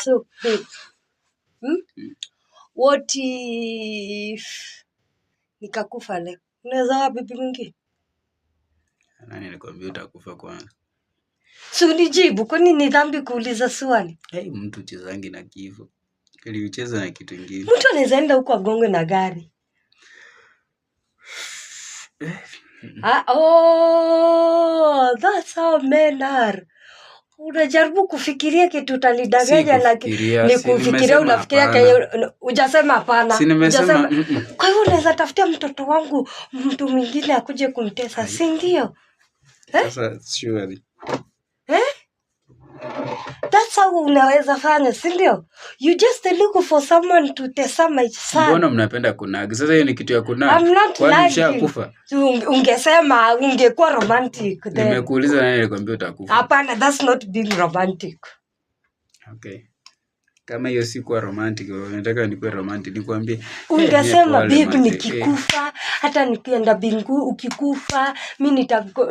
So babe, What if nikakufa leo? Unaweza oa bibi mwingine? Nani alikwambia utakufa kwanza? Si unijibu, kwani ni dhambi kuuliza swali? Hey, mtu uchezangi na kifo. Ili ucheze na kitu ingine. Mtu anaweza enda huko agongwe na gari. Ah, oh, that's how men are. Unajaribu kufikiria kitu utanidanganya, Si lakini kufikiria, ni si kufikiria nimesema unafikiria hapana. kenye hujasema hapana. Si nimesema Hujasema. mm-mm. Kwa hivyo unaweza tafutia mtoto wangu mtu mwingine akuje kumtesa, si ndio? Sasa surely. Eh? That's how unaweza fanya, si ndio? You just look for someone to tesa my son. Mbona mnapenda kunag? Sasa hiyo ni kitu ya kunag. I'm not Kwani nagging. ushakufa? Ungesema ungekuwa romantic then. Nimekuuliza, nani alikwambia utakufa? Hapana, that's not being romantic. Okay. Kama hiyo si kuwa romantic, unataka nikuwe romantic, nikwambie Ungesema, pole babe, manze, nikikufa, hata nikienda bingu, ukikufa mi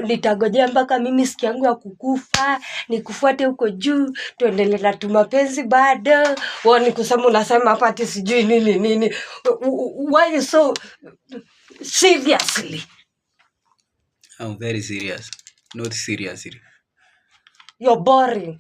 nitagojea mpaka mimi siku yangu ya kukufa nikufuate huko juu, tuendelee na tumapenzi bado. Wa ni kusema unasema hapa ati sijui nini nini. Why you so seriously? I'm very serious. Not seriously. You're boring.